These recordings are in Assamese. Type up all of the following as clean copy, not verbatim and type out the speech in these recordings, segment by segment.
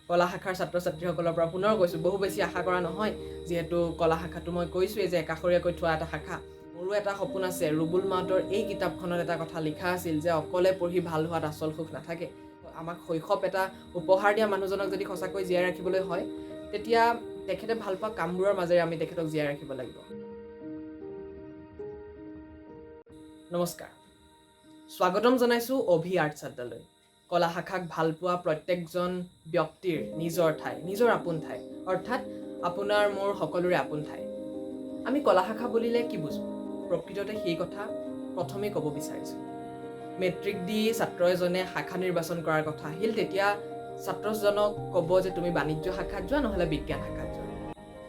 কলা শাখাৰ ছাত্ৰ ছাত্ৰীসকলৰ পৰা পুনৰ কৈছোঁ, বহু বেছি আশা কৰা নহয়, যিহেতু কলা শাখাটো মই কৈছোঁৱেই যে একাষৰীয়াকৈ থোৱা এটা শাখা। মোৰো এটা সপোন আছে। ৰুবুল মাউতৰ এই কিতাপখনত এটা কথা লিখা আছিল যে অকলে পঢ়ি ভাল হোৱাত আচল সুখ নাথাকে। আমাক শৈশৱ এটা উপহাৰ দিয়া মানুহজনক যদি সঁচাকৈ জীয়াই ৰাখিবলৈ হয়, তেতিয়া তেখেতে ভাল পোৱা কামবোৰৰ মাজেৰে আমি তেখেতক জীয়াই ৰাখিব লাগিব। নমস্কাৰ, স্বাগতম জনাইছোঁ অভি আৰ্টছ আড্ডালৈ। কলা শাখাক ভাল পোৱা প্ৰত্যেকজন ব্যক্তিৰ নিজৰ ঠাই, নিজৰ আপোন ঠাই, অৰ্থাৎ আপোনাৰ মোৰ সকলোৰে আপোন ঠাই। আমি কলা শাখা বুলিলে কি বুজোঁ, প্ৰকৃততে সেই কথা প্ৰথমেই ক'ব বিচাৰিছোঁ। মেট্ৰিক দি ছাত্ৰ এজনে শাখা নিৰ্বাচন কৰাৰ কথা আহিল, তেতিয়া ছাত্ৰজনক ক'ব যে তুমি বাণিজ্য শাখাত যোৱা, নহ'লে বিজ্ঞান শাখাত যোৱা।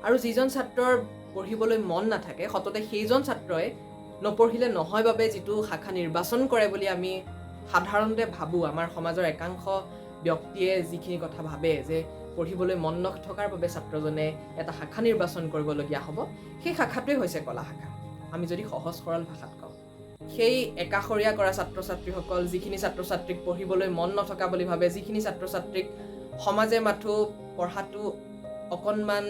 আৰু যিজন ছাত্ৰৰ পঢ়িবলৈ মন নাথাকে, সততে সেইজন ছাত্ৰই নপঢ়িলে নহয় বাবে যিটো শাখা নিৰ্বাচন কৰে বুলি আমি সাধাৰণতে ভাবোঁ, আমাৰ সমাজৰ একাংশ ব্যক্তিয়ে যিখিনি কথা ভাবে যে পঢ়িবলৈ মন নথকাৰ বাবে ছাত্ৰজনে এটা শাখা নিৰ্বাচন কৰিবলগীয়া হ'ব, সেই শাখাটোৱেই হৈছে কলা শাখা। আমি যদি সহজ সৰল ভাষাত কওঁ, সেই একাষৰীয়া কৰা ছাত্ৰ ছাত্ৰীসকল, যিখিনি ছাত্ৰ ছাত্ৰীক পঢ়িবলৈ মন নথকা বুলি ভাবে, যিখিনি ছাত্ৰ ছাত্ৰীক সমাজে মাথো পঢ়াটো অকণমান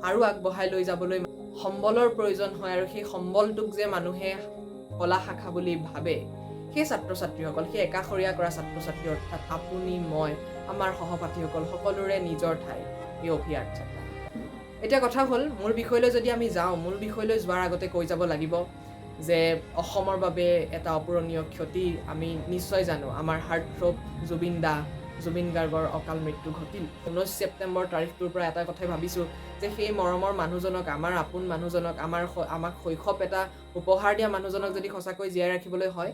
আৰু আগবঢ়াই লৈ যাবলৈ সম্বলৰ প্ৰয়োজন হয় আৰু সেই সম্বলটোক যে মানুহে কলা শাখা বুলি ভাবে, সেই ছাত্ৰ ছাত্ৰীসকল, সেই একাষৰীয়া কৰা ছাত্ৰ ছাত্ৰী, অৰ্থাৎ আপুনি, মই, আমাৰ সহপাঠীসকল, সকলোৰে নিজৰ ঠাই এই অভি আৰ্টছ আড্ডা। এতিয়া কথা হ'ল, মূল বিষয়লৈ যদি আমি যাওঁ, মূল বিষয়লৈ যোৱাৰ আগতে কৈ যাব লাগিব যে অসমৰ বাবে এটা অপূৰণীয় ক্ষতি। আমি নিশ্চয় জানো, আমাৰ হাৰ্ট থ্ৰব জুবিন দা, জুবিন গাৰ্গৰ অকাল মৃত্যু ঘটিল 19 ছেপ্টেম্বৰ তাৰিখটোৰ পৰা। এটা কথাই ভাবিছোঁ যে সেই মৰমৰ মানুহজনক, আমাৰ আপোন মানুহজনক, আমাক শৈশৱ এটা উপহাৰ দিয়া মানুহজনক যদি সঁচাকৈ জীয়াই ৰাখিবলৈ হয়,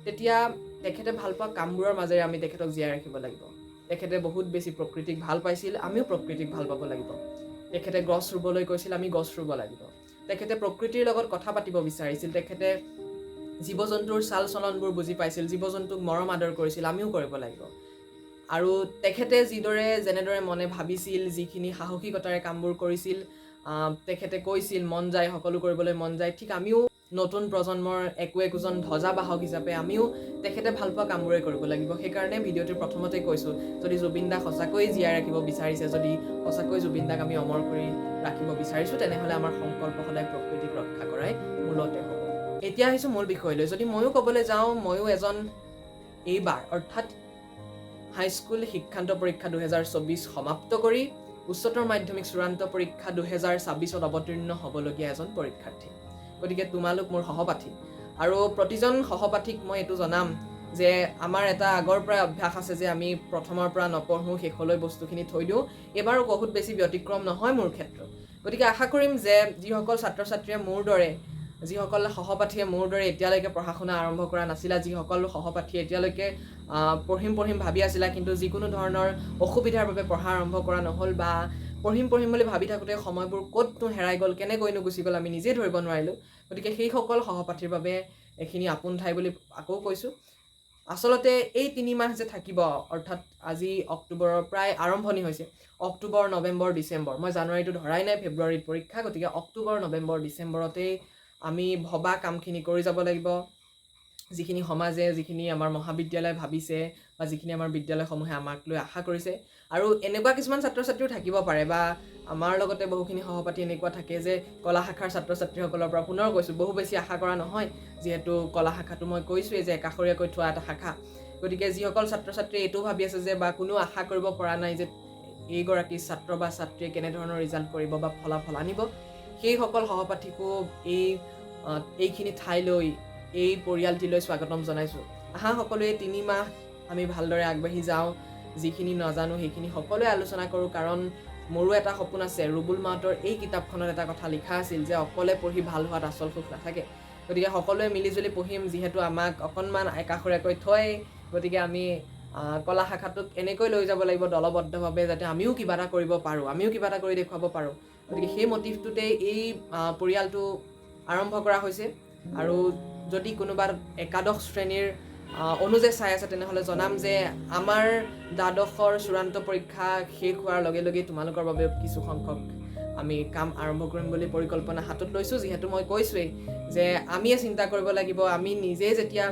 তেতিয়া তেখেতে ভাল পোৱা কামবোৰৰ মাজেৰে আমি তেখেতক জীয়াই ৰাখিব লাগিব। তেখেতে বহুত বেছি প্ৰকৃতিক ভাল পাইছিল, আমিও প্ৰকৃতিক ভাল পাব লাগিব। তেখেতে গছ ৰুবলৈ কৈছিল, আমি গছ ৰুব লাগিব। তেখেতে প্ৰকৃতিৰ লগত কথা পাতিব বিচাৰিছিল, তেখেতে জীৱ জন্তুৰ চাল চলনবোৰ বুজি পাইছিল, জীৱ জন্তুক মৰম আদৰ কৰিছিল, আমিও কৰিব লাগিব। আৰু তেখেতে যিদৰে যেনেদৰে মনে ভাবিছিল, যিখিনি সাহসিকতাৰে কামবোৰ কৰিছিল, তেখেতে কৈছিল মন যায়, সকলো কৰিবলৈ মন যায়, ঠিক আমিও নতুন প্ৰজন্মৰ একো একোজন ধ্বজাবাহক হিচাপে আমিও তেখেতে ভাল পোৱা কামবোৰে কৰিব লাগিব। সেইকাৰণে ভিডিঅ'টোৰ প্ৰথমতে কৈছোঁ, যদি জুবিন দাক সঁচাকৈয়ে জীয়াই ৰাখিব বিচাৰিছে, যদি সঁচাকৈ জুবিন দাক আমি অমৰ কৰি ৰাখিব বিচাৰিছোঁ, তেনেহ'লে আমাৰ সংকল্প সদায় প্ৰকৃতিক ৰক্ষা কৰাই মূলতে হ'ব। এতিয়া আহিছোঁ মূল বিষয়লৈ। যদি ময়ো ক'বলৈ যাওঁ, ময়ো এজন এইবাৰ অৰ্থাৎ হাইস্কুল শিক্ষান্ত পৰীক্ষা 2024 সমাপ্ত কৰি উচ্চতৰ মাধ্যমিক চূড়ান্ত পৰীক্ষা 2026ত অৱতীৰ্ণ হ'বলগীয়া এজন পৰীক্ষাৰ্থী। গতিকে তোমালোক মোৰ সহপাঠী আৰু প্ৰতিজন সহপাঠীক মই এইটো জনাম যে আমাৰ এটা আগৰ পৰাই অভ্যাস আছে যে আমি প্ৰথমৰ পৰা নপঢ়োঁ, শেষলৈ বস্তুখিনি থৈ দিওঁ। এইবাৰো বহুত বেছি ব্যতিক্ৰম নহয় মোৰ ক্ষেত্ৰত। গতিকে আশা কৰিম যে যিসকল ছাত্ৰ ছাত্ৰীয়ে মোৰ দৰে, যিসকল সহপাঠীয়ে মোৰ দৰে এতিয়ালৈকে পঢ়া শুনা আৰম্ভ কৰা নাছিলা, যিসকল সহপাঠীয়ে এতিয়ালৈকে পঢ়িম পঢ়িম ভাবি আছিলা কিন্তু যিকোনো ধৰণৰ অসুবিধাৰ বাবে পঢ়া আৰম্ভ কৰা নহ'ল, বা পঢ়িম পঢ়িম বুলি ভাবি থাকোঁতে সময়বোৰ ক'তনো হেৰাই গ'ল, কেনেকৈনো গুচি গ'ল, আমি নিজেই ধৰিব নোৱাৰিলোঁ, গতিকে সেইসকল সহপাঠীৰ বাবে এইখিনি আপোন ঠাই বুলি আকৌ কৈছোঁ। আচলতে এই 3 মাহ যে থাকিব, অৰ্থাৎ আজি অক্টোবৰৰ প্ৰায় আৰম্ভণি হৈছে, অক্টোবৰ, নৱেম্বৰ, ডিচেম্বৰ, মই জানুৱাৰীটো ধৰাই নাই, ফেব্ৰুৱাৰীত পৰীক্ষা, গতিকে অক্টোবৰ, নৱেম্বৰ, ডিচেম্বৰতেই আমি ভবা কামখিনি কৰি যাব লাগিব, যিখিনি সমাজে, যিখিনি আমাৰ মহাবিদ্যালয়ে ভাবিছে বা যিখিনি আমাৰ বিদ্যালয়সমূহে আমাক লৈ আশা কৰিছে। আৰু এনেকুৱা কিছুমান ছাত্ৰ ছাত্ৰীও থাকিব পাৰে বা আমাৰ লগতে বহুখিনি সহপাঠী এনেকুৱা থাকে যে কলা শাখাৰ ছাত্ৰ ছাত্ৰীসকলৰ পৰা পুনৰ কৈছোঁ, বহু বেছি আশা কৰা নহয়, যিহেতু কলা শাখাটো মই কৈছোঁৱেই যে একাষৰীয়াকৈ থোৱা এটা শাখা। গতিকে যিসকল ছাত্ৰ ছাত্ৰীয়ে এইটোও ভাবি আছে যে বা কোনো আশা কৰিব পৰা নাই যে এইগৰাকী ছাত্ৰ বা ছাত্ৰীয়ে কেনেধৰণৰ ৰিজাল্ট কৰিব বা ফলাফল আনিব, সেইসকল সহপাঠীকো এইখিনি ঠাইলৈ, এই পৰিয়ালটিলৈ স্বাগতম জনাইছোঁ। আহা, সকলোৱে 3 মাহ আমি ভালদৰে আগবাঢ়ি যাওঁ, যিখিনি নাজানো সেইখিনি সকলোৱে আলোচনা কৰোঁ। কাৰণ মোৰো এটা সপোন আছে। ৰুবুল মাউতৰ এই কিতাপখনত এটা কথা লিখা আছিল যে অকলে পঢ়ি ভাল হোৱাত আচল সুখ নাথাকে। গতিকে সকলোৱে মিলিজুলি পঢ়িম, যিহেতু আমাক অকণমান একাষৰীয়াকৈ থয়, গতিকে আমি কলা শাখাটোক এনেকৈ লৈ যাব লাগিব দলবদ্ধভাৱে, যাতে আমিও কিবা এটা কৰিব পাৰোঁ, আমিও কিবা এটা কৰি দেখুৱাব পাৰোঁ। গতিকে সেই মটিভটোতেই এই পৰিয়ালটো আৰম্ভ কৰা হৈছে। আৰু যদি কোনোবা একাদশ শ্ৰেণীৰ অনুজে চাই আছে, তেনেহ'লে জনাম যে আমাৰ দ্বাদশৰ চূড়ান্ত পৰীক্ষা শেষ হোৱাৰ লগে লগে তোমালোকৰ বাবে কিছু সংখ্যক আমি কাম আৰম্ভ কৰিম বুলি পৰিকল্পনা হাতত লৈছোঁ। যিহেতু মই কৈছোঁৱেই যে আমিয়ে চিন্তা কৰিব লাগিব, আমি নিজে যেতিয়া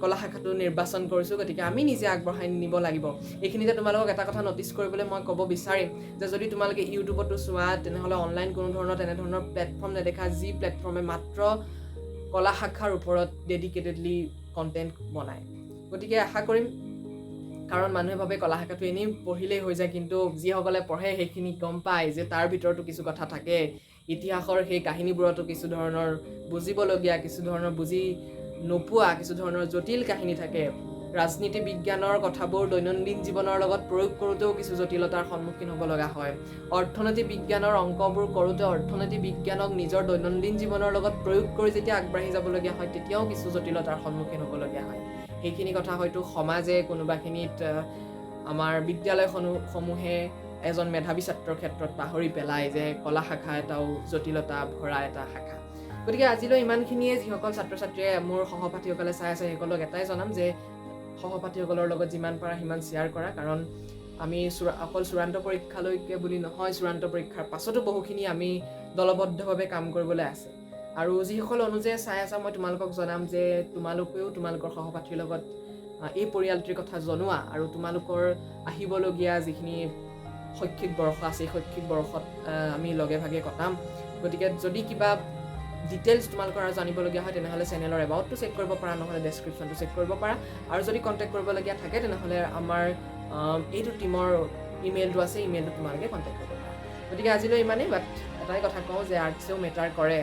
কলা শাখাটো নিৰ্বাচন কৰিছোঁ, গতিকে আমি নিজে আগবঢ়াই নিব লাগিব। এইখিনিতে তোমালোকক এটা কথা ন'টিছ কৰিবলৈ মই ক'ব বিচাৰিম যে যদি তোমালোকে ইউটিউবতো চোৱা, তেনেহ'লে অনলাইন কোনো ধৰণৰ তেনেধৰণৰ প্লেটফৰ্ম নেদেখা, যি প্লেটফৰ্মে মাত্ৰ কলা শাখাৰ ওপৰত ডেডিকেটেডলি কণ্টেণ্ট বনায়। গতিকে আশা কৰিম, কাৰণ মানুহে ভাবে কলা শাখাটো এনেই পঢ়িলেই হৈ যায়, কিন্তু যিসকলে পঢ়ে সেইখিনি গম পায় যে তাৰ ভিতৰতো কিছু কথা থাকে। ইতিহাসৰ সেই কাহিনীবোৰতো কিছু ধৰণৰ বুজিবলগীয়া, কিছু ধৰণৰ বুজি নোপোৱা, কিছু ধৰণৰ জটিল কাহিনী থাকে। ৰাজনীতি বিজ্ঞানৰ কথাবোৰ দৈনন্দিন জীৱনৰ লগত প্ৰয়োগ কৰোঁতেও কিছু জটিলতাৰ সন্মুখীন হ'ব লগা হয়। অৰ্থনীতি বিজ্ঞানৰ অংকবোৰ কৰোঁতে অৰ্থনীতি বিজ্ঞানক নিজৰ দৈনন্দিন জীৱনৰ লগত প্ৰয়োগ কৰি যেতিয়া আগবাঢ়ি যাবলগীয়া হয়, তেতিয়াও কিছু জটিলতাৰ সন্মুখীন হ'বলগীয়া হয়। সেইখিনি কথা হয়তো সমাজে কোনোবাখিনিত আমাৰ বিদ্যালয়সমূহে এজন মেধাৱী ছাত্ৰৰ ক্ষেত্ৰত পাহৰি পেলায় যে কলা শাখা এটাও জটিলতা ভৰা এটা শাখা। গতিকে আজিলৈ ইমানখিনিয়ে। যিসকল ছাত্ৰ ছাত্ৰীয়ে, মোৰ সহপাঠীসকলে চাই আছে, সেইসকলক এটাই জনাম যে সহপাঠীসকলৰ লগত যিমান পাৰা সিমান শ্বেয়াৰ কৰা, কাৰণ আমি অকল চূড়ান্ত পৰীক্ষালৈকে বুলি নহয়, চূড়ান্ত পৰীক্ষাৰ পাছতো বহুখিনি আমি দলবদ্ধভাৱে কাম কৰিবলৈ আছে। আৰু যিসকল অনুজে চাই আছা, মই তোমালোকক জনাম যে তোমালোকেও তোমালোকৰ সহপাঠীৰ লগত এই পৰিয়ালটিৰ কথা জনোৱা আৰু তোমালোকৰ আহিবলগীয়া যিখিনি শৈক্ষিক বৰ্ষ আছে, এই শৈক্ষিক বৰ্ষত আমি লগে ভাগে কটাম। গতিকে যদি কিবা ডিটেইলছ তোমালোকৰ আৰু জানিবলগীয়া হয়, তেনেহ'লে চেনেলৰ এবাউটটো চেক কৰিব পাৰা, নহ'লে ডেছক্ৰিপশ্যনটো চেক কৰিব পাৰা। আৰু যদি কণ্টেক্ট কৰিবলগীয়া থাকে, তেনেহ'লে আমাৰ এইটো টীমৰ ইমেইলটো আছে, ইমেইলটো তোমালোকে কণ্টেক্ট কৰিব পাৰা। গতিকে আজিলৈ ইমানেই। বাট এটাই কথা কওঁ যে আৰ্টছেও মেটাৰ কৰে,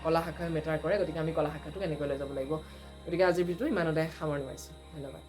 কলা শাখাই মেটাৰ কৰে। গতিকে আমি কলা শাখাটো কেনেকৈ লৈ যাব লাগিব। গতিকে আজিৰ ভিডিঅ'টো ইমানতে সামৰণি মাৰিছোঁ। ধন্যবাদ।